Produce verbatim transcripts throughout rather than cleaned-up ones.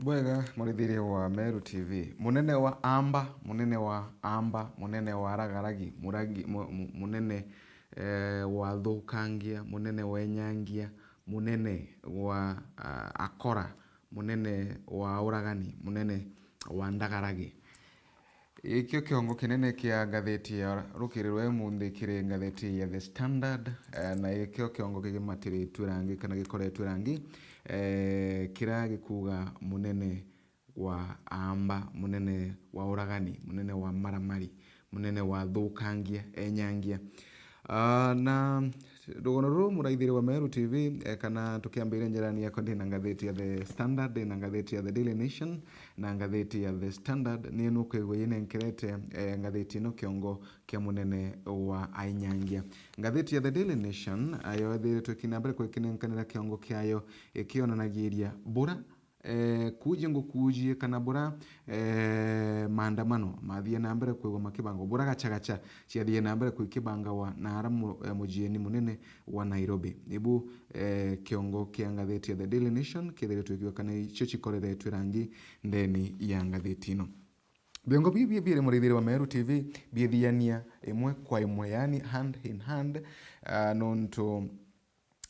Bwega, murithiria wa Meru T V. Munene wa amba, munene wa amba, munene wa ragaragi, muragi, mu-, mu-, munene, eh, wa thukangia, munene wa enyangia, munene wa, ah, akora, munene wa uragani, munene wa ndagaragi. Ikio kiongo kinene kia ngathiti ya rukiri rwa umunthi kiri ngathiti ya The Standard, eh, na ikio kiongo kigimatiritue rangi kana gikoretue rangi, eh, kiria gikuuga munene wa amba, munene wa uragani, munene wa maramari, munene wa thukangia, enyangia. Ah, na rugono ruru muraithiri wa Meru T V, eh, kana tukiambiria njirani yakwa, ndina ngathiti ya The Standard, ndina ngathiti ya The Daily Nation, na ngathiti ya The Standard, ni nukwigua inenkerete, eh, ngathiti ino kiongo kia munene wa ainyangia. Ngathiti ya The Daily Nation, ayo ithiritwe ikinambere kwikinenkanira kiongo kiayo ikionanagiria bura eh, kuji ngukujie kana bura, eh, maandamano mathie na mbere kwigwa makibangwa, bura gachagacha ciathie na mbere kwikibangagwa na ara mu-, eh, mujieni munene wa Nairobi. Ibu, eh, kiongo kia ngathiti ya The Daily Nation kithiritwe kiuga kana icio cikoreretwe rangi ndeni ya ngathiti ino. Biongo biu bi-, biri murithiri wa Meru T V biithiania imwe kwa imwe, yani hand in hand, ah, nontu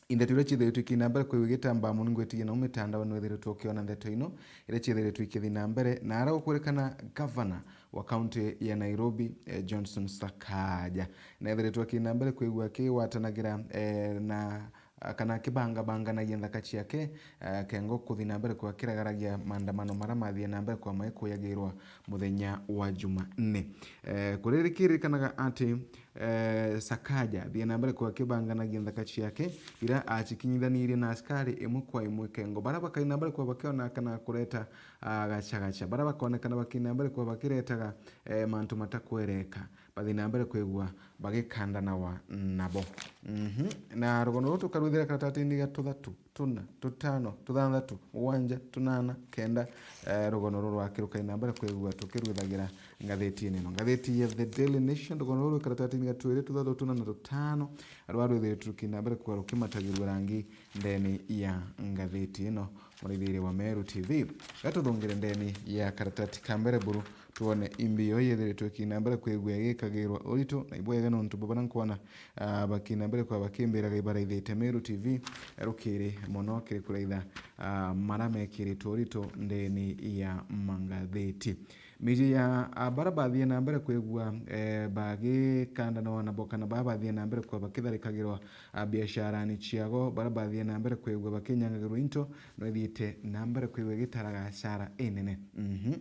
Indeto iria ciithiritwe ikiina mbere kwigua igitambaa mono, ngwitiria nau mitandaoni nwithiritwe ukiona ndeto ino iria ciithiritwe ikithi na mbere, na ara gukwirikana gavana wa kaunti ya Nairobi, eh, Johnson Sakaja, neethiritwe akiina mbere kwigua akigwatanagira, eh, na, kana akibangabanganagia nthaka ciake, eh, kengo kuthi na mbere kwa kiragaragia maandamano mara mathie na mbere kwa maikuyagirwa muthenya wa Jumanne. Eh, kuririkirikanaga ati eh, Sakaja athie na mbere kwa akibanganagia nthaka ciake, iria acikinyithanirie na askari imwe kwa imwe kengo, baria bakai na mbere kwa bakiona kana kureta, ah, gachagacha, baria bakonekana bakai na mbere kwa bakiretaga, eh, mantu matakwereka, bathi na mbere kwigua bagikandanawa nabo. Mhm. Na rugono ruru tukarwithira karatatini ga tuthatu, tuna, tutano, tuthanthatu, mugwanja, tunana, kenda, eh, rugono ruru akirukai na mbere kwigua tukirwithagira ngathitini ino. Ngathiti ya The Daily Nation, rugono ruru karatatini ga twiri, tuthatu, tuna na tutano, rwa rwithiritwe rukiina mbere kwa rukimatagirua rangi ndeni ya ngathiti ino, murithiri wa Meru T V. Gatuthungire ndeni ya karatati ka mbere buru, twone imbi yo yithiritwe ikiina mbere kwigua igikagirwa uritu, na ibwega nontu bubana nkwona, ah, bakiina mbere kwa bakimbiraga ibaraithite Meru T V rukiri mono kiri kuraitha, ah, mara mekiritwe uritu ndeni ya mangathiti. Miji ya, ah, bara bathie na mbere kwigua, eh, bagikandanawa nabo kana bara bathie na mbere kwa bakitharikagirwa, ah, biasharani ciago, bara bathie na mbere kwigua bakinyangagirwa into, no ithiite na mbere kwigua igitaraga hasara inene. Mhm.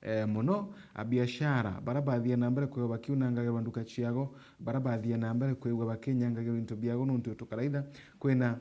Eh, mono, abiashara bara bathie na mbere kwigua bakiunangagirwa nduka ciago, bara bathie na mbere kwigua bakinyangagirwa into biago nontu tukaraitha kwina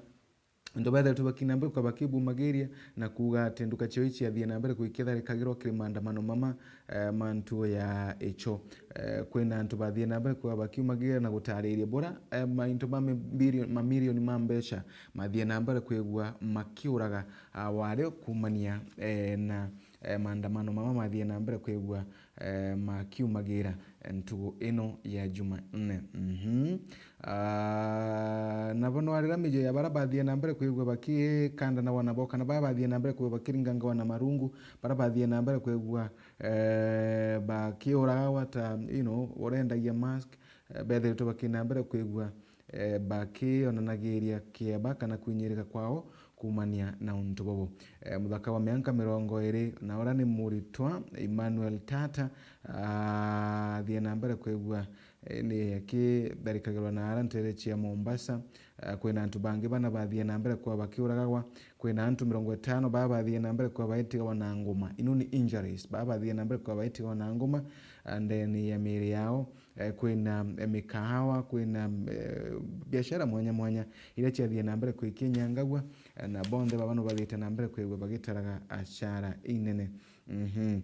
antu bethiritwe bakiina mbere kwa bakibumagiria na kuuga ati nduka ciao iciathie na mbere kwikitharikagirwa kiri maandamano mama, eh, mantu ya icho. Eh, kwina antu bathie na mbere kwigua bakiumagiria na gutariria bura, eh, mainto ma mabilio-, mamilioni ma mbeca mathie na mbere kwigua makiuraga, ah, wario kuumania, eh, na, eh, maandamano mama mathie na mbere kwigua, eh, makiumagira, eh, ntugu ino ya Jumanne. Mhm. Ah, nabo nwarira miji ya bara bathie na mbere kwigua bakikandanawa nabo, kana bara bathie na mbere kwigua bakiringangawa na marungu, bara bathie na mbere kwigua, eh, bakiuragawa ta, you know, urendagia mask, eh, bethiritwe bakiina mbere kwigua, eh, bakionanagiria kieba kana kwinyirika kwao kuumania na untu bubu. Eh, muthaka wa mianka mirongo iri na uria ni muritwa Emmanuel Tata, ah, athie na mbere kwigua, eh, ni akitharikagirwa na ara ntere cia Mombasa. Ah, kwina antu bangi bana bathie na mbere kwa bakiuragagwa. Kwina antu mirongo itano baa bathie na mbere kwa baitigagwa na nguma, inuni injuries, baa bathie na mbere kwa baitigagwa na nguma, ah, ndeni ya miiri yao. Eh, kwina, eh, mikahawa, kwina, eh, biashara mwanya mwanya iria ciathie na mbere kwikinyangagua, eh, na bonthe baba no bathiite na mbere kwigua bagitaraga hasara inene. Mhm.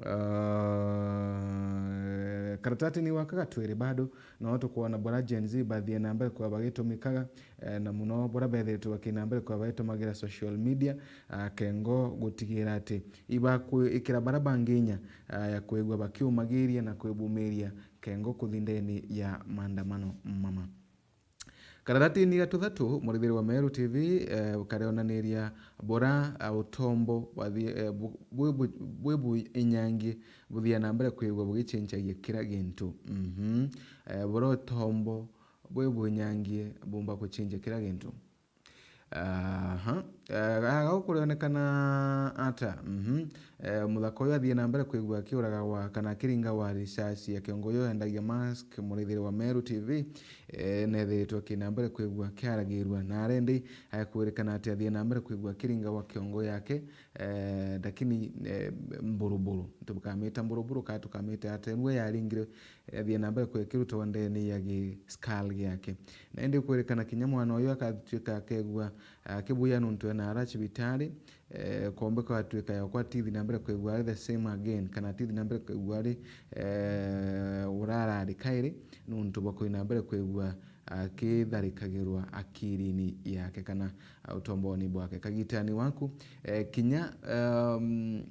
Ah, karatati ni wakaga twiri bado, no tukwona bura Gen Z bathie na mbere kwa bagitumikaga, eh, na muno bura bethiritwe bakina mbere kwa bagitumagira social media, ah, kengo gutigira ati ibakwikira bara bangi inya, ah, ya kwigua bakiumagiria na kwibumiria kengo kuthi ndeni ya maandamano mama. Karatatini ga tuthatu, murithiri wa Meru T V, eh, kareonaniria bura, ah, utombo bwathi-, eh, bu-, bwi bu-, bwi buinyangi buthia na mbere kwigua bugicenjagia kira gintu. Mhm. Eh, bura utombo bwi buinyangi bumba kucenjia kira gintu. Aha. Eh, aga gukurionekana ata? Mhm. Eh, muthaka uyu athie na mbere kwigua akiuragagwa kana akiringagwa risasi ya kiongo uyu endagia mask, murithiri wa Meru T V, eh, nethiritwe aki na mbere kwigua akiaragirua, na arendi akwirikana ati athie na mbere kwigua akiringagwa kiongo yake, eh, lakini, eh, mburuburu. Tukamita mburuburu, kana tukamita ata? Nwe yaringire, eh, athie na mbere kwikirutwa ndeni ya gi skull giake. Na indi kwirikana kinya mwana uyu akatuika akegua akibuya nuntu ena ara cibitari, eh, kombeka atuika yokwa atithi na mbere kwigua ari the same again, kana atithi na mbere kwigua ari, eh, urarari kairi, nuntu bwa kuina mbere kwigua akitharikagirwa akirini yake kana, ah, utomboni bwake. Kagitani waku, eh, kinya, um,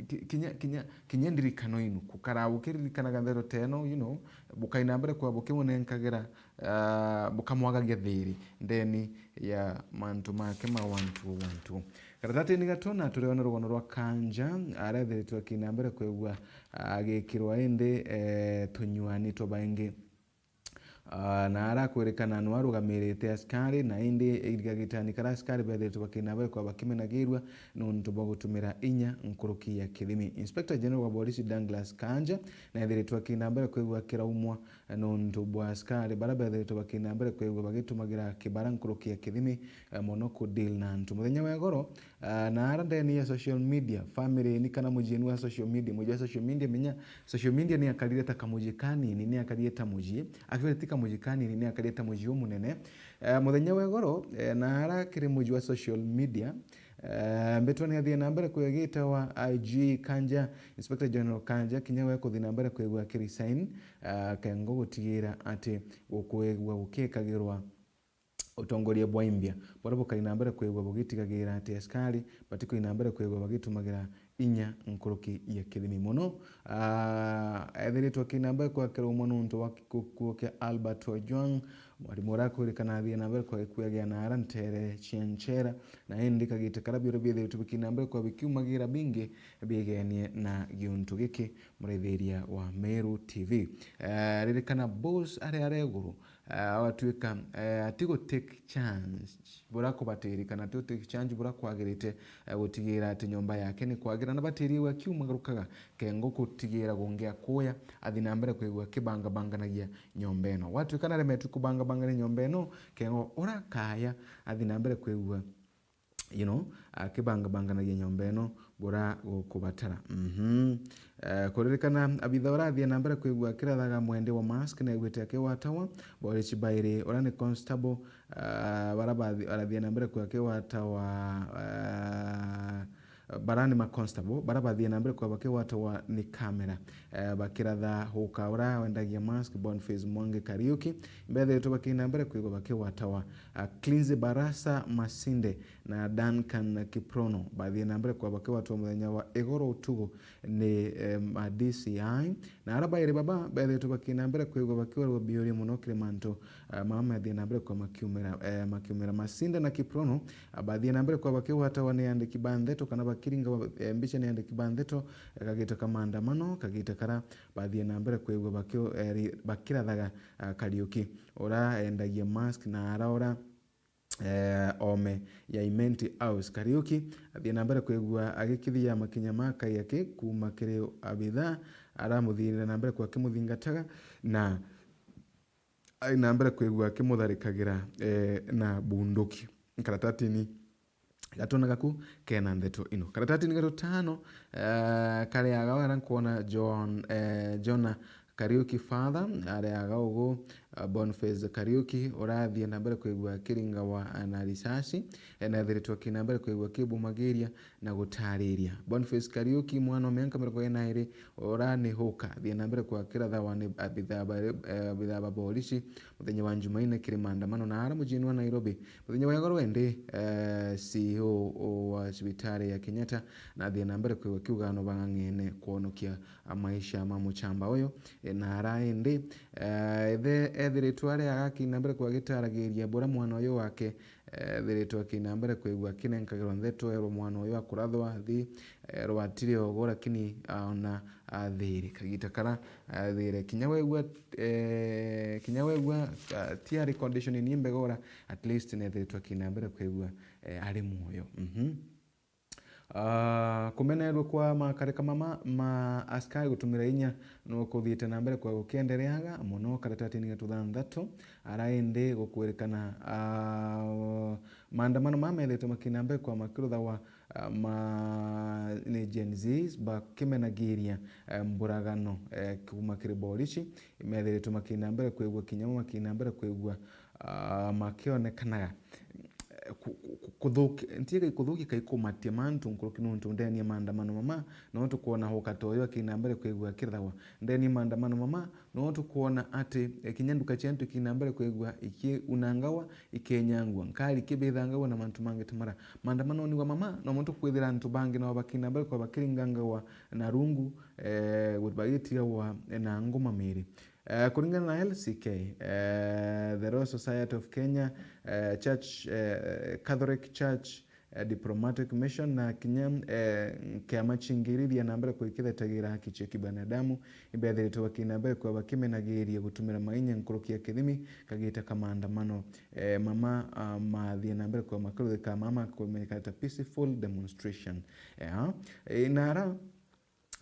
ki-, kinya, kinya, kinya ndirikano inu, kukara bukiririkanaga nthero teno, you know, bukaina mbere kwa bukimunenkagira, ah, bukamwagagia thiri ndeni ya mantu make ma wantu wantu. Karatatini ga tuna turiona rugono rwa Kanja, arethiritwe akina mbere kwigua, ah, agikirwa indi, eh, tunywani twa baingi. Ah, na arakwirikana nwe arugamirite askari, na indi irigagitani kara askari bethiritwe bakina mbere kwa bakimenagirua nuntu bwa gutumira inya nkuruki ya kithimi. Inspector General wa Borisi Douglas Kanja nethiritwe akina mbere kwigua akiraumwa nuntu bwa askari bara bethiritwe bakina mbere kwigua bagitumagira kibara nkuruki ya kithimi, eh, mono ku deal na antu. Muthenya wa igoro, ah, na ara ndeni ya social media, family ni kana mujini wa social media, muji wa social media, menya social media ni akarire ta kamuji kanini, ni akarire ta muji, actually ti kamuji kanini, ni akarire ta muji umunene. Eh, muthenya wa igoro, eh, na ara kiri muji wa social media, eh, mbitwa ni athie na mbere kwigita wa I G Kanja, Inspector General Kanja, kinya we kuthi na mbere kwigua akiresign, ah, kengo gutigira ati gukwigua gukikagirwa utongoria bwa imbia, buria bukaina mbere kwigua bugitigagira ati askari batikuina mbere kwigua bagitumagira inya nkuruki ya kithimi mono. Ah, ethiritwe akina mbere kwakira umwe nuntu wa gikuo kia Albert Ojwang, mwarimu uria akwirikana athie na mbere kwa gikuagia na ara ntere cia nchera, na indi kagita kara biuria biethiritwe bikina mbere kwa bikiumagira bingi bigenie na giuntu giki, murithiria wa Meru T V. Eh, ririkana boss aria areguru, eh, agatuika, eh, atigu take chance buria kubatiri kana atigu take chance buria kwagirite, eh, gutigira ati nyomba yake ni kwagira na batiri we akiumagarukaga kengo gutigira gungia kuya athi na mbere kwigua akibangabanganagia nyomba ino. Gwatuika naremetwe kubangabangania nyomba ino, kengo urakaya athi na mbere kwigua, you know, akibangabanganagia nyomba ino buria gukubatara. Mhm. Eh, kuririkana abitha urathie na mbere kwigua akirathaga mwendi wa mask na aiguite akiwatawa, Boris Bairi uria ni constable, ah, bara bathi-, arathie na mbere kwigua akiwatawa, ah, bara ni ma constable, bara bathie na mbere kwigua bakiwatawa ni kamera. Eh, bakiratha huka uria wendagia mask, Boniface Mwangi Kariuki, mbethiritwe bakina mbere kwigua bakiwatawa, ah, Clinzy Barasa Masinde, na Duncan Kiprono. Bathie na mbere kwa bakiwatwa muthenya wa igoro utugu ni, eh, ma D C I, na ara bairi baba bethiritwe bakina mbere kwigua bakiuragwa biuria mono kiri mantu, eh, mama mathie na mbere kwa makiumira, eh, makiumira. Masinde na Kiprono, ah, bathie na mbere kwa bakiwatawa ni andiki ba ndeto kana bakiringa, eh, mbica ni andiki ba ndeto, eh, kagita ka maandamano, kagita kara bathie na mbere kwigua bakio-, eh, ri-, bakirathaga, ah, Kariuki ura endagia mask na ara ura eh, ome ya Imenti House. Kariuki athie na mbere kwigua agikithia makinya ma Kariuki kuuma kiri abitha aramuthirire na mbere kwa akimuthingataga na ari na mbere kwigua akimutharikagira, eh, na bunduki. Karatatini gatona gaku kena ndeto ino. Karatatini gatutano, eh, kariaga wera nkwona John, eh, Jonah Kariuki Father, ariaga ugu, uh, Boniface Kariuki, urathie na mbere kwigua akiringawa na risasi, eh, na ethiritwe akina mbere kwigua akibumagiria na gutariria. Boniface Kariuki, mwana wa miaka mirongo iri na iri, ura ni huka, athie na mbere kwa akirathawa ni abitha ba, eh, abitha ba borisi muthenya wa Jumaine kiri maandamano na ara mujini wa Nairobi. Muthenya wa igoro indi, eh, C E O wa cibitari ya Kenyatta na athie na mbere kwigua akiuga no bang'ang'ene kwonokia maisha ma muchamba uyu, e, Na ara indi, eh, ithe ethiritwe ari agakina mbere kwa gitaragiria bura mwana uyu wake, eh, ethiritwe akina mbere kwigua akinenkagirwa ntheto erwo mwana uyu akurathwa thi, eh, rwatire ogo, lakini aona athiri. Kagita kara athire, kinya wegua, eh, kinya wegua, ah, ti ari condition ni mbegora, at least nethiritwe akina mbere kwigua, eh, ari mwoyo. Mhm. Ah, kumenerwa kwa makarika mama ma askari gutumira inya no kuthiite na mbere kwa gukiendereaga mono karatatini ga tuthanthatu, ara indi gukwirikana, ah, maandamano mama methitwe makina mbere kwa makiruthawa, ah, ma, ni Gen Zs bakimenagiria, eh, mburagano, eh, kuuma kiri borisi, methiritwe makina mbere kwigua kinya makina mbere kwigua, ah, makionekanaga, eh, ku-, ku-, ku-, kuthuki-, ntiga ikuthukia kai kumatia mantu nkuruki nuntu ndeni ya maandamano mama, no tukwona hukata uyu akina mbere kwigua akirthagwa. Ndeni ya maandamano mama, no tukwona ati, eh, kinya nduka cia antu ikina mbere kwigua ikiunangagwa, ikenyangwa, nkari kibithangagwa na mantu mangi ta mara. Maandamanoni wa mama, no muntu kwithira antu bangi nao bakina mbere kwa bakiringangagwa na rungu, eh, bagitigagwa na nguma miri. Eh, kuringana na L C K, eh, the Royal Society of Kenya, eh, Church, eh, Catholic Church, eh, Diplomatic Mission na kinya, eh, kiama cingirithia na mbere kwikithetagira haki cia kibinadamu, ibethiritwe bakina mbere kwa bakimenagiria gutumira mainya nkuruki ya kithimi kagita ka maandamano, eh, mama, ah, mathie na mbere kwa makiruthika mama kumenyekana ta peaceful demonstration. Eh, eh, nara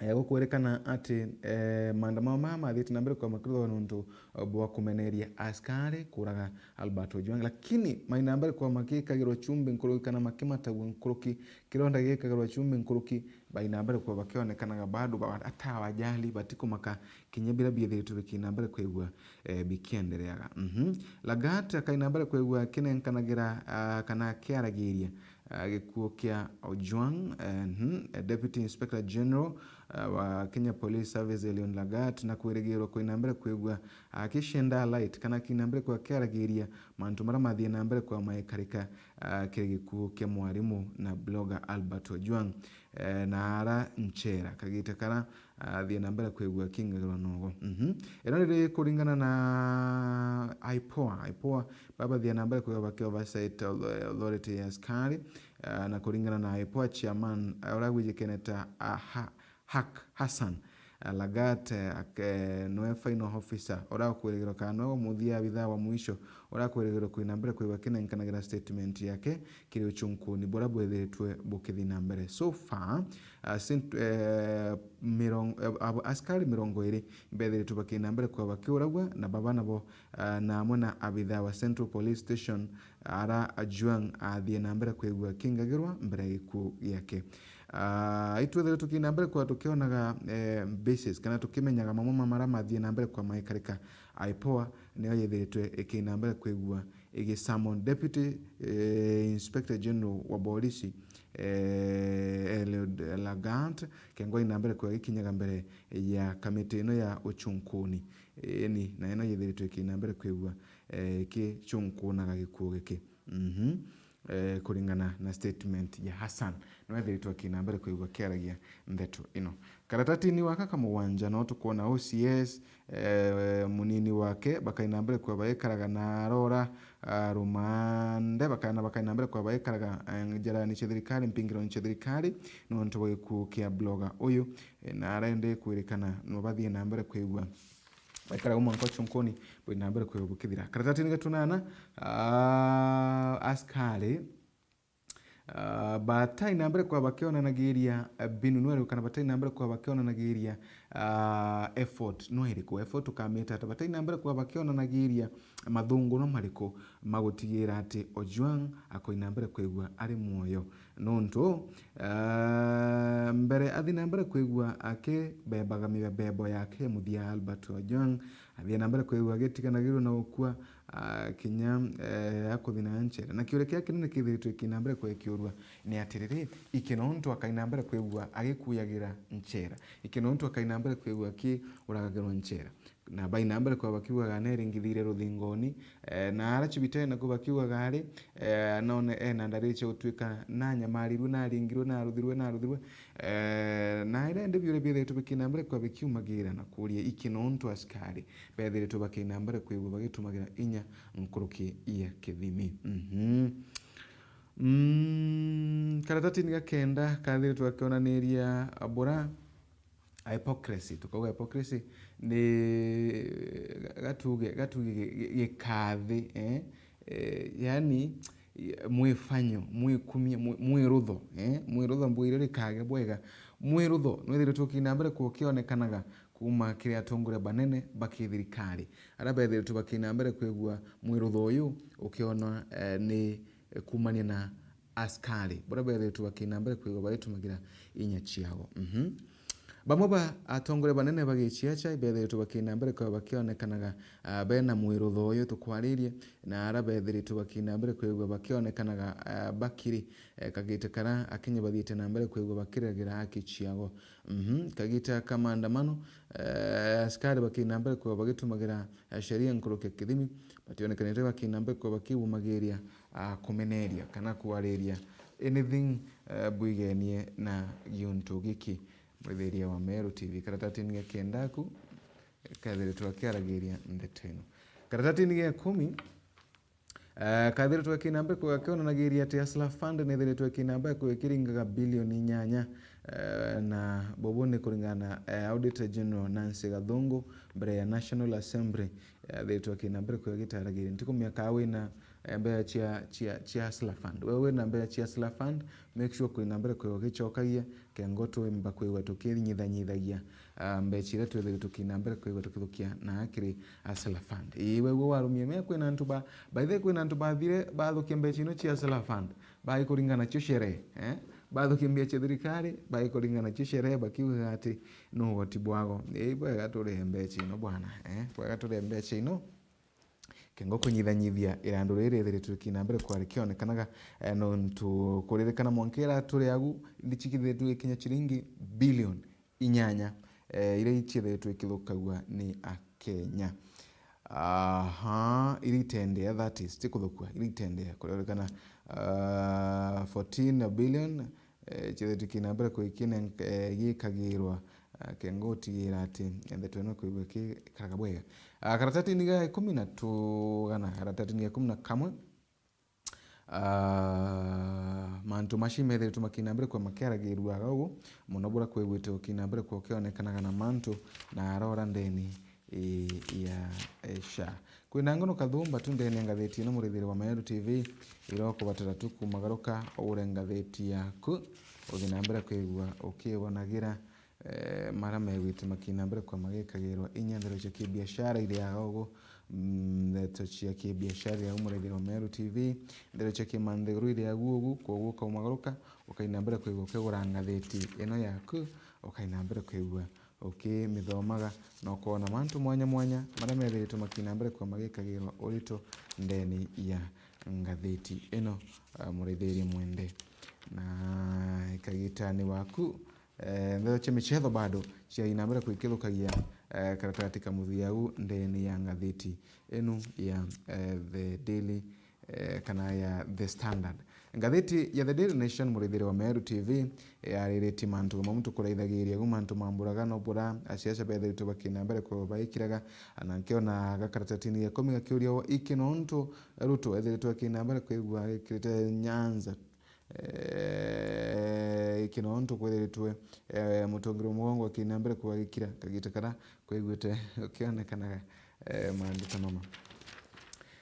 eh, gukwirikana ati, eh, maandamano maya mathiite na mbere kwa makiruthawa nuntu, eh, bwa kumeneria askari kuraga Albert Ojwang, lakini mai na mbere kwa makikagirwa chumbi nkuruki kana makimatagua nkuruki, kironda gikagirwa chumbi nkuruki, bai na mbere kwa bakionekanaga bado ba-, atawajali, batikumaka kinya bira biethiritwe bikina mbere kwigua, eh, bikiendereaga. Mhm. Lagat akai na mbere kwigua akinenkanagira, ah, kana akiaragiria ah, gikuo kia Ojwang, eh, mhm, eh, Deputy Inspector General, ah, wa Kenya Police Service Eliud Lagat, na kwirigirwa kwina mbere kwigua akicenda light kana akina mbere kwa akiaragiria mantu maria mathie na mbere kwa maekarika, ah, kiri gikuo kia mwarimu na blogger Albert Ojwang, eh, na ara nchera kagita kara athie na mbere kwigua akingagirwa nogo. Mhm. Ino riri kuringana na IPOA. IPOA babathie na mbere kwigua baki oversight authority ya askari, ah, na kuringana na IPOA chairman, ah, uria agwijikene ta, ah, Ha-, Hak Hassan, ah, Lagat, eh, ak-, eh, niwe final officer uria ukwirigirwa kana niwe wa muthia, abithaa wa mwisho uria akwirigirwa kwina mbere kwigua akinenkanagira statement yake kiri uchunkuni buria bwethiritwe bukithii na mbere. So far, ah, sent-, eh, mirongo, eh, abo, askari mirongo iri ibethiritwe bakina mbere kwa bakiuragua, na baba nabo, ah, na amwe na abithaa wa Central Police Station, ara Ojwang athie na mbere kwigua akingagirwa mbere ya gikuo giake. Ah, itwethiritwe tukina mbere kwa tukionaga, eh, bases, kana tukimenyaga mamwe ma mara mathie na mbere kwa maekarika. IPOA niyo yethiritwe ikina mbere kwigua igisummon Deputy, eh, Inspector General wa Borisi, eh, Eliud Lagat, kengwa ina mbere kwa gikinyaga mbere ya kamiti ino ya uchunkuni. Eni, na ino yethiritwe ikina mbere kwigua, eh, ikichunkunaga gikuo giki. Mhm. Eh, kuringana na statement ya Hassan, niwe ethiritwe akina mbere kwigua akiaragia ndeto ino. Karatatini waka kamugwanja no tukwona O C S, eh, munini wake bakaina mbere kwa baikaraga na arora, ah, rumande, bakana bakaina mbere kwa baikaraga, eh, njarani cia thirikari, mpingironi cia thirikari, nontu bwa gikuo kia blogger uyu, eh, na arende kwirikana no bathie na mbere kwigua baikaraga mwanka uchunkuni bwina mbere kwigua bukithira. Karatatini gatunana, ah, askari Ah, batai na mbere kwa bakionanagiria, eh, mbinu no iriku, kana batai na mbere kwa bakionanagiria, ah, effort no iriku? Effort ukamita ata? Batai na mbere kwa bakionanagiria mathungu no mariku magutigira ati Ojwang akoina mbere kwigua ari mwoyo? Nontu, ah, mbere athi na mbere kwigua akibembaga mibebo yake ya muthia, Albert Ojwang Athie na mbere kwigua agitiganagirua na gukua, ah, kinya, eh, akuthi na nchera. Na kiuria kiria kinene kithiritwe ikina mbere kwa ikiurua ni atiriri, iki nontu akai na mbere kwigua agikuyagira nchera. Iki nontu akai na mbere kwigua akiuragagirwa nchera. Na bai na mbere kwa bakiugaga neri ngithire ruthingoni, eh, na ara cibitari naku bakiugaga ari, eh, none ena ndariri cia gutuika nanyamarirue, naringirue, naruthirue, naruthirue. Eh, na iria indi biuria biethiritwe bikina mbere kwa bikiumagira na kuria iki nontu askari bethiritwe bakina mbere kwigua bagitumagira inya nkuruki ya kithimi. Mhm. Mm, karatatini ga kenda kathiritwe gakionaniria bura hypocrisy, tukauga hypocrisy ni gatuge, gatuge gi-, gi-, gikathi, eh? Eh, yani, mwifanyo, mwikumia, mwi-, mwirutho, eh? Mwirutho mbwire rikage bwega. Mwirutho nwithiritwe ukina mbere kwa ukionekanaga kuma kiri atongoria banene ba kithirikari, aria bethiritwe bakina mbere kwigua mwirutho uyu ukiona, eh, ni kumania na askari baria bethiritwe bakina mbere kwigua bagitumagira inya ciao. Mhm. Bamwe ba atongoria banene ba giciaca bethiritwe bakina mbere kwigua bakionekanaga, ah, bena mwirutho uyu tukwaririe, na aria bethiritwe bakina mbere kwigua bakionekanaga, ah, bakiri, eh, kagita karia Akenya bathiite na mbere kwigua bakiragira haki ciao. Mhm. Kagita ka maandamano, eh, askari bakina mbere kwigua bagitumagira, eh, sheria nkuruki ya kithimi, bationekanite bakina mbere kwigua bakiumagiria, ah, kumeneria kana kwariria anything, eh, bwigenie na giuntu giki. Mwithiria wa Meru T V, karatatini ga kenda aku, eh, kethiritwe akiaragiria ndeto ino. Karatatini ga ikumi, eh, kathiritwe kinamba kwigua kionanagiria ati Hustler Fund nithiritwe kinamba kwigua kiringaga bilioni inyanya, eh, na bubu ni kuringana na, eh, Auditor General Nancy Gathungu mbere ya National Assembly, eh, athiritwe kinamba kwigua gitaragiria ntiku miaka wina, eh, mbeca cia, cia, cia Hustler Fund. Wewe wina mbeca cia Hustler Fund, make sure kwina mbere kwigua gicokagia, kengo twimba kwigua tukinyithanyithagia, ah, mbeca iria twithirwe tukina mbere kwigua tukithukia na kiri Hustler Fund. Ii, wegua warumie mea, kwina antu ba, by the way, kwina antu bathire bathukia mbeca ino cia Hustler Fund, baikuringa nacio sherehe, eh? Bathukia mbeca cia thirikari, baikuringa nacio sherehe, bakiugaga ati ni ugoti bwao. Ii, bwega turie mbeca ino bwana, eh? Bwega turie mbeca ino. Kengo kunyithanyithia irandu riri rithiritwe ikina mbere kwari kionekanaga, eh, nontu kuririkana mwanka ira turi agu, indi cikithiritwe ikinya ciringi bilioni inyanya, eh, iria iciethiritwe ikithukagua ni Akenya. Aha, iria itendea, that is, ti kuthukua, iria itendea, kuririkana, ah, fourteen billion, eh, ciethiritwe ikina mbere kwikine, eh, gikagirwa, ah, kengo gutigira ati ndeto ino kwigua ikikaraga bwega. Ah, karatatini ga ikumi na tugana, karatatini ga ikumi na kamwe, ah, mantu macio methiritwe makina mbere kwa makiaragirua aga ugu, muno bura kwigwite ukina mbere kwa ukionekanaga na mantu na arora ndeni, eh, ya, eh, SHA. Kwina ngono kathumba tu ndeni ya ngathiti ino, murithiri wa Meru T V, ira ukubatara tu kumagaruka ugure ngathiti yaku, uthi na mbere kwigua ukibonagira, eh, mara megwite makina mbere kwa magikagirwa inya ndeto cia kibiashara iri aga ugu, mm, ndeto cia kibiashara iri aga murithiri wa Meru T V, ndeto cia kimanthiguru iri agu ugu, kwoguo ukaumagaruka, ukaina mbere kwigua ukigura ngathiti ino yaku, ukaina mbere kwigua ukimithoomaga na ukoona mantu mwanya mwanya maria methiritwe makina mbere kwa magikagirwa urito ndeni ya ngathiti ino, ah, muraithiria mwende. Na ikagitani waku, eh, ndeto cia michetho bado ciaina mbere kwikithukagia, eh, karatati ka muthiau ndeni ya ngathiti inu ya, eh, The Daily eh, kana ya The Standard. Ngathiti ya The Daily Nation, murithiri wa Meru T V, eh, yariritie mantu mamwe tu kuraithagiria gu mantu ma mburaga no bura asiasa bethiritwe bakina mbere kwa baikiraga, na nkiona gakaratatini ga ikumi gakiuria o iki nontu Ruto ethiritwe akina mbere kwigua agikirite Nyanza, eh, iki nontu kwethiritwe, eh, mutongeri wa mugongo akina mbere kwa agikira kagita kara kwigwite ukionekanaga, eh, mantu ta mama.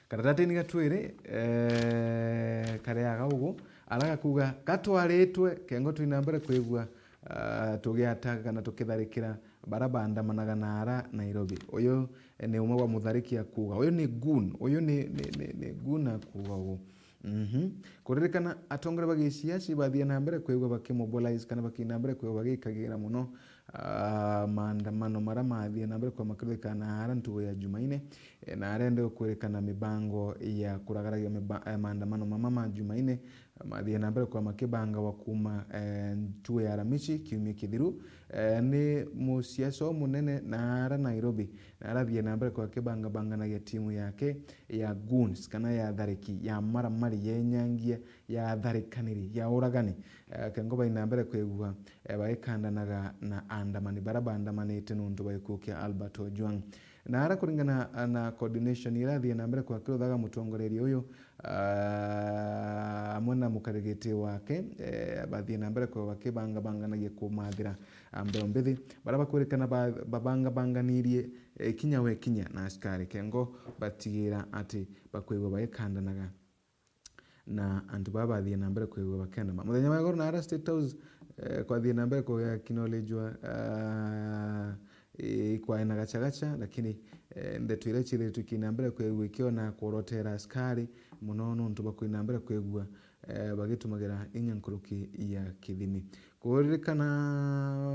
Karatatini ga twiri, eh, kareaga ugu, ara gakuga, gatwaritwe, kengo twina mbere kwigua, ah, tugiata kana tukitharikira bara baandamanaga na ara Nairobi. Uyu, eh, ni umwe wa muthariki akuga. Uyu ni goon, uyu ni, ni, ni, ni goon akuga ugu. Mhm. Kuririkana atongoria ba giciaci bathie na mbere kwigua bakimobilize kana bakina mbere kwigua bagikagira muno, ah, maandamano maria mathie na mbere kwa makiruthika na ara ntugo ya Jumaine, eh, na arende kwirikana mibango ya kuragaragia miba-, eh, maandamano mama ma Jumaine, mathie na mbere kwa makibangawa kuma, eh, ntugo ya Aramisi kiumia kithiru, eh, ni musiasa umunene na ara Nairobi, na arathie na mbere kwa kibangabanganagia timu yake ya goons, kana ya thariki, ya maramari, ya inyangia, ya atharikaniri, ya uragani. Eh, kengo bai na mbere kwigua, eh, baikandanaga na andamani bara bandamanite nuntu bwa gikuo kia Albert Ojwang. Na ara kuringana na coordination irathie na mbere kwa kiruthaga mutongoreria uyu, ah, amwe na mukarigiti wake, eh, bathie na mbere kwa bakibangabanganagia kumathira, ah, mbeo mbithi, bara bakwirikana ba-, babangabanganirie, eh, kinya we kinya na askari kengo batigira ati bakwigua baikandanaga na antu baa bathie na mbere kwigua bakendama. Muthenya wa igoro na ara State House, eh, kwathie na mbere kugia acknowledgwa, ah, eh, ikwae na gachagacha, lakini, eh, ndeto iria ciithiritwe ikina mbere kwigua ikiona kurotera askari mono nuntu bwa kwina mbere kwigua, eh, bagitumagira inya nkuruki ya kithimi. Kuririkana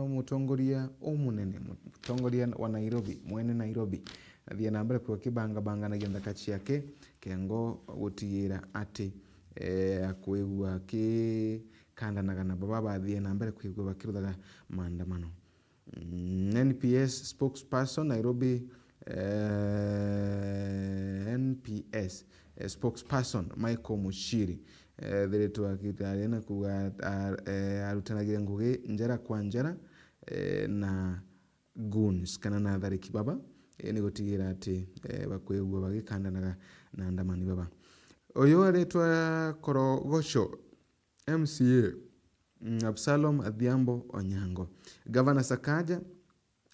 mutongoria umunene, mutongoria wa Nairobi, mwene Nairobi, athie na mbere kwigua kibangabanganagia nthaka ciake, kengo gutigira ati, eh, akwigua akikandanaga na baba bathie na mbere kwigua bakiruthaga maandamano. Mm, N P S spokesperson Nairobi, eh, N P S, eh, spokesperson Michael Muchiri, eh, thiritwe akitari na kuga, a-, eh, arutanagira ngugi njara kwa njara, eh, na goons kana na athariki baba, eh, ni gutigira ati, eh, bakwigua bagikandanaga na andamani baba. Uyu aritwa Korogocho, M C A, mm, Absalom Adhiambo Onyango. Gavana Sakaja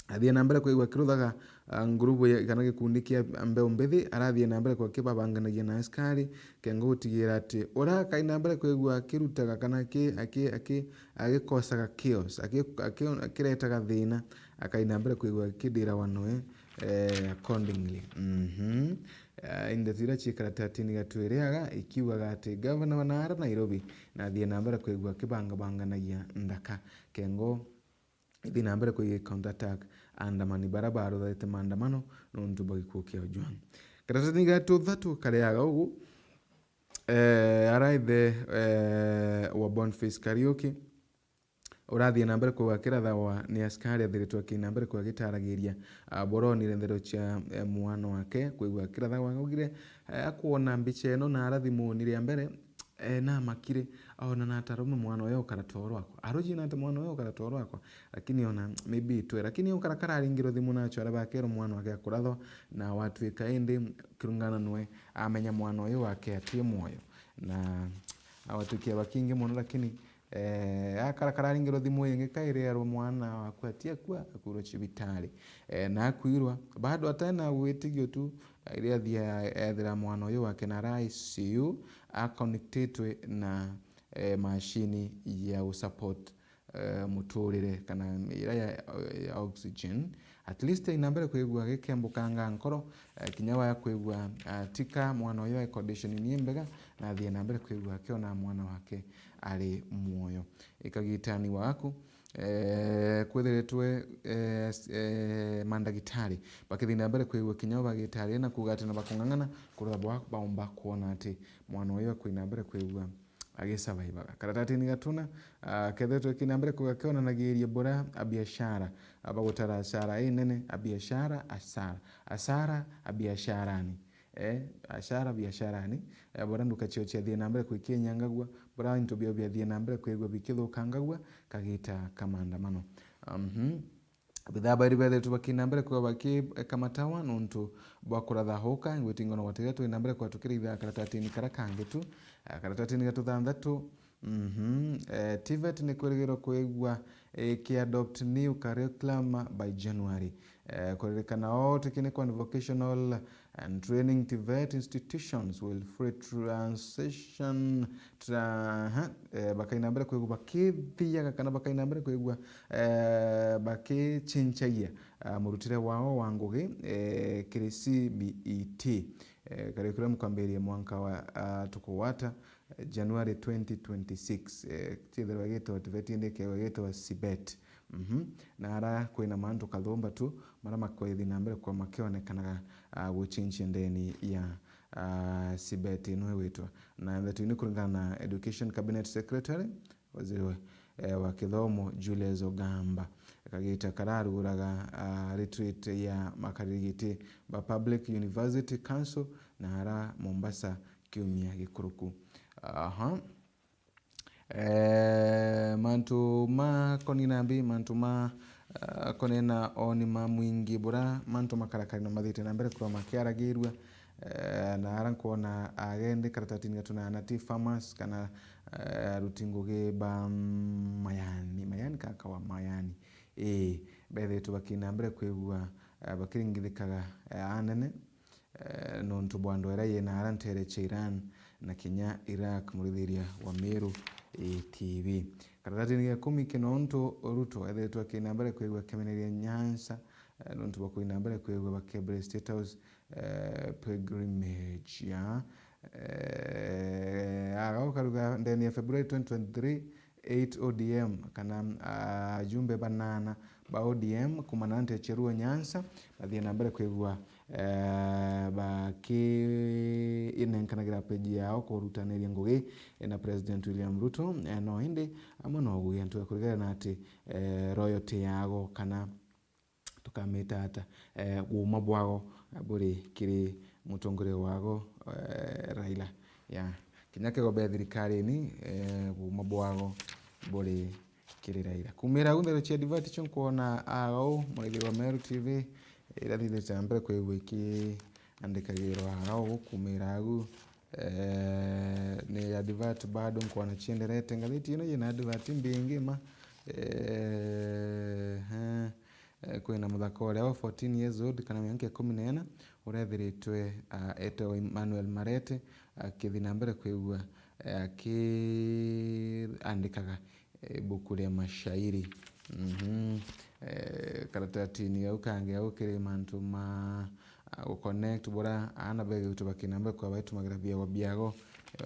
athie na mbere kwigua akiruthaga, ah, ngurubu ya, kana gikundi kia mbeu mbithi, arathie na mbere kwa kibabanganagia na askari, kengo gutigira ati uria akai na mbere kwigua akirutaga kana aki-, aki-, aki-, agikosaga chaos, aki-, aki-, akiretaga thina, akai na mbere kwigua akidira wanoe, eh, accordingly. Mhm. Eh, ndeto iria ciikaratatini gatwiriaga ikiugaga ati gavana wa naara Nairobi nathie na mbere kwigua akibangabanganagia nthaka, kengo ithi na mbere kwigua counter attack andamani bara barutharite maandamano nuntu bwa gikuo kia Ojwang. Karatatini ga tuthatu kareaga ugu, eh, araithe, eh, wa Boniface Kariuki, urathie na mbere kwigua akirathawa ni askari, athiritwe akina mbere kwigua agitaragiria, ah, boronire nthero cia, eh, mwana wake, kwigua akirathawa, augire, eh, akwona mbicha ino na ara thimuni ria mbere, eh, namakire, aona na ati arume mwana uyu ukara toro akwa. Arujie na ati mwana uyu ukara toro akwa, lakini ona maybe itwe, lakini ukara kararingirwo thimu nacho ara bakero mwana wake akurathwa, na watwika indi kirungana nwe amenya mwana uyu wake atie mwoyo. Na awatukia bakingi mono, lakini, eh, akara kararingirwo thimu ingi kairi arwa mwana waku atiakua, akwirwa cibitari. Eh, na akwirwa, bado atena witigio tu, iri athia ethira mwana uyu wake na ara I C U, aconnectitwe na, eh, mashini ya usupport, eh, muturire, kana ira ya, ya oxygen. At least aina mbere kwigua gikembukanga nkoro, eh, kinya wa kwigua, ah, tika mwana uyu ai condition ni mbega, na athie na mbere kwigua akiona mwana wake ari muoyo. Ikagitani waku, eh, kwithiritwe, eh, s-, eh, mandagitari bakithii na mbere kwigua kinya bagitaria na kuuga ati na bakung'ang'ana kurora bwa-, baumba kwona ati mwana uyu akwina mbere kwigua agisurvivaga. Karatatini gatuna, ah, kethetwe kina mbere kuga kionanagiria bura a biashara, abagutara asara inene, a biashara asara, asara a biasharani. Eh, asara biasharani, eh, bura nduka cio ciathie na mbere kwikinyangagua, bura into bio biathie na mbere kwigua bikithukangagua, kagita ka maandamano. Mhm. Abithaa bairi bethetwe bakina mbere kwigua bakikamatawa nuntu bwa kuratha hoka, ngwiti ngono gwatiga twina mbere kwa tukiritha karatatini kara kangi tu, eh, karatatini gatu thanthatu. Mhm. Eh, TVET ni kwirigirwo kwigua, eh, ki adopt new curriculum by January. Eh, kuririkana all technical and vocational and training TVET institutions will free transition tra-, aha, eh, bakaina mbere kwigua bakithiaga kana bakaina mbere kwigua, eh, bakichinchagia, ah, murutire wao wa ngugi, eh, kiri C B E T. Eh, curriculum kwambiria mwanka wa, ah, tukugwata, eh, January twenty twenty-six. Eh, ciithirwa gitwa TVET indi kegwa gitwa CBET. Mhm. Na ara kwina mantu kathumba tu, mara makwethi na mbere kwa makionekanaga, ah, guchinchia ndeni ya, ah, Cbet ino igwitwa. Na ndeto ini kuringana na Education Cabinet Secretary, waziri wa, eh, wa kithomo Julius Ogamba, kagita kararuguraga, ah, retreat ya makariri giti ba Public University Council na ara Mombasa kiumia gikuruku. Aha. Eh, mantu ma koni nambi, mantu ma, ah, koni na oni ma mwingi bura, mantu makarakari na mathite na mbere kurwa makiaragirua. Eh, na ara nkwona agendi karatatini gatu na anati farmers kana, eh, aruti ngugi ba, mm, mayani, mayani kaka wa mayani. Ii, bethitwe bakina mbere kwigua, eh, bakiringithikaga, eh, anene, eh, nontu bwa ndwera yina ara ntere cia Iran na kinya Iraq, murithiria wa Meru, eh, T V. Karatatini ga ikumi kinontu Ruto ethitwe akina mbere kwigua kemeneria Nyanza, eh, nontu bwa kwina mbere kwigua bakebere State House, eh, pilgrimage ya, eh, aga ukaruga ndeni ya February twenty twenty-three, eight O D M, kana, ah, ajumbe banana ba O D M kumana na nteche ruo Nyanza, bathie na mbere kwigua, eh, bakiinenkanagira page yao kurutaniria ngugi na President William Ruto, eh, no indi amwe no ugugi antu kurigana na ati, eh, royalty yao kana tukamita ata, eh, guuma bwao, eh, buri kiri mutongoria wao, eh, Raila. Ya, kinya kigo be thirikarini, eh, guuma bwao buri kiri Raila. Kumira au ndeto cia advert cio nkwona agau, muraithi wa Meru T V, irathithite na mbere kwigua ikiandikagirwa agau kumira au. Eh, ni advert bado nkwona cienderete. Ngathiti ino yina advert mbingi ma. Eh, eh, eh, kwina muthaka uria wa fourteen years old, kana miaka ikumi na ina, urethiritwe, ah, etagwa Emmanuel Marete, akithi na mbere kwigua, eh, akiandikaga, eh, ibuku ria mashairi. Mhm. Eh, karatatini gau kangi gau kiri mantu ma, ah, guconnect bura aana begwitwe bakina mbere kwa baitumagira biago biago,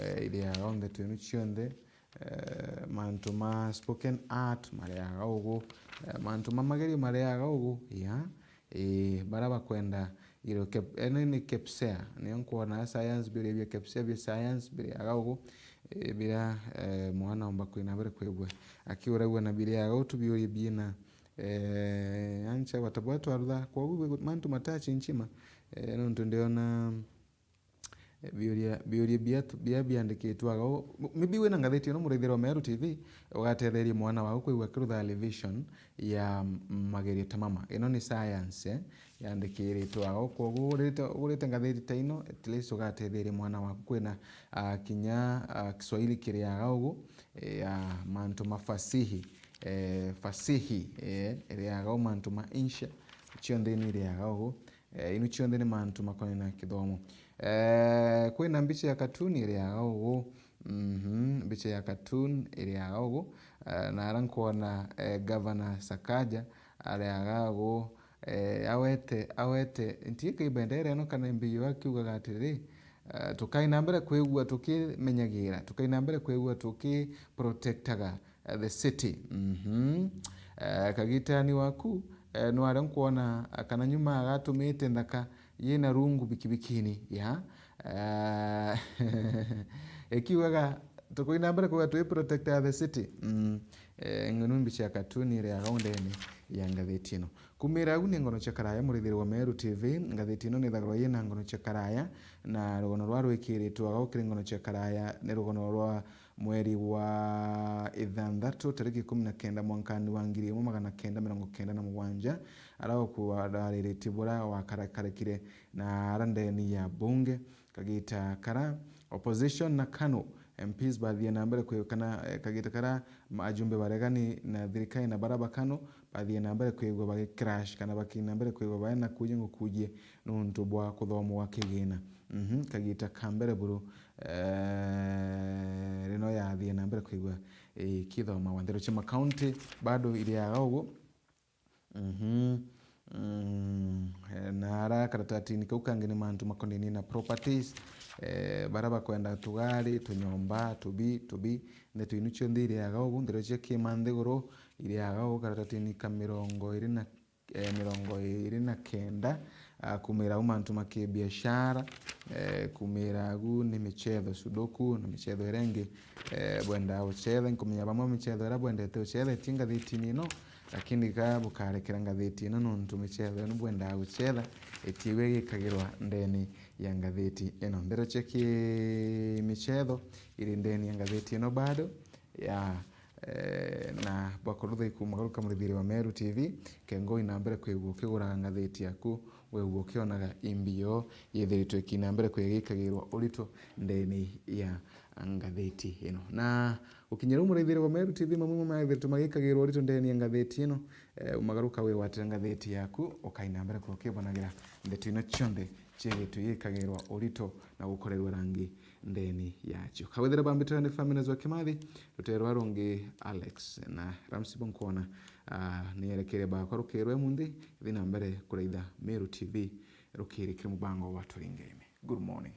eh, iriaga onthe twinu cionthe. Eh, mantu ma spoken art mariaga ugu, eh, mantu ma magerio mariaga ugu, ya, eh, bara bakwenda iro kep-, ene ni KPSEA, nio nkwona science, biuria bia KPSEA bia science biriaga ugu, eh, bira, eh, mwana omba kwina bere kwigua akiuragua na biriaga utu biuria biina, eh, ancha batabwa twarutha, kwogu mantu matachinchima, eh, nontu ndiona, eh, biuria, biuria bia tu-, bia biandikitwe aga u-, m-, maybe wina ngathiti ino muraithirwa Meru T V, ugatetheria mwana waku kwigua akirutha revision ya m-, magerio ta mama. Ino ni science, eh, yandikiritwe aga u. Kwogu ugurite, ugurite ngathiti ta ino, at least ugatetheria mwana waku kwina, ah, kinya, ah, Kiswahili kiri aga ugu, eh, ya mantu ma fasihi, eh, fasihi, eh, iri aga u, mantu ma insha, cionthe ni iri aga ugu. Eh, inu cionthe ni mantu makonainie na kithomo. Eh, kwina mbicha ya cartoon iriaga ugu. Mhm, mbicha ya cartoon iriaga ugu. Eh, na ara nkwona, eh, Governor Sakaja ariaga ugu, eh, awete, awete, ntiika ibendera ino kana imbiyo akiugaga atiriri, eh, tukai na mbere kwigua tukimenyagira, tukai na mbere kwigua tukiprotectaga eh, the city. Mhm. Eh, kagitani waku, eh, nware nkwona, eh, kana nyuma agatumite nthaka yina rungu bikibikini, ya. Eh, ikiugaga, tukuina mbere kuga twi protector the city. Mm. Eh, ng'enu mbicha ya cartoon iri aga undeni ya ngathiti ino. Kumira au ni Ngono cia Karaya, murithiri wa Meru T V. Ngathiti ino nithagirwa yina ngono cia karaya, na rugono rwa rwikiritwe aga ukiri ngono cia karaya ni rugono rwa mweri wa ithanthatu, tariki ikumi na kenda, mwankani wa ngiri imwe magana kenda mirongo kenda na mugwanja, ara uku warariritie bura wakarakarikire na ara ndeni ya bunge. Kagita kara opposition na KANU M Ps bathie na mbere kwi-, kana, eh, kagita kara ma-, ajumbe baregani na thirikari na bara ba KANU bathie na mbere kwigua bagi crash kana bakina mbere kwigua baena kuji ngukujie nuntu bwa kuthomwa gwa kigina. Mhm, kagita ka mbere buru, eh, rino yathie na mbere kwigua, eh, ikithomagwa. Ndeto cia makaunti bado iriaga ugu. Mhm. Mm, eh, na ara karatatini kau kangi ni mantu makonainie na properties, eh, bara bakwenda tugari, tunyomba, tubi, tubi, ndeto inu cionthe iriaga ugu, ndeto cia kima nthiguru, iriaga uu karatatini ka mirongo iri na, eh, mirongo iri na kenda, ah, kumira au mantu ma kibiashara, eh, kumira agu ni michetho, sudoku na michetho iria ingi, eh, bwendaa guchetha. Nkumenya bamwe michetho iria bwendete gucetha iti ngathitini ino, lakini ka bukarekera ngathiti ino nontu michetho ino bwendaa gucetha itiigua igikagirwa ndeni ya ngathiti ino. Ndeto cia ki michetho iri ndeni ya ngathiti ino bado ya, eh, na bwakorwo thaiku magaruka murithiri wa Meru T V, kengo ina mbere kwigua ukiguraga ngathiti yaku, wigua ukionaga imbio yithiritwe ikina mbere kwigikagirwa urito ndeni ya ngathiti ino. Na gukinyira u murithiri wa Meru T V, mamwe maithiritwe magikagirwa urito ndeni ya ngathiti ino, eh, umagaruka wigwatira ngathiti yaku, ukaina mbere kukibonagira ndeto ino cionthe ciigitwe igikagirwa urito na gukorerwa rangi ndeni yacio. Kawethera bambitira ni Family Nzwa Kimathi, rutere rwa rungi Alex na Ramsey Bonkona, ah, ni erekere bakwa rukirwe munthi, thi na mbere kuraitha Meru T V rukiri kiri mubango wa Turingeine. Good morning.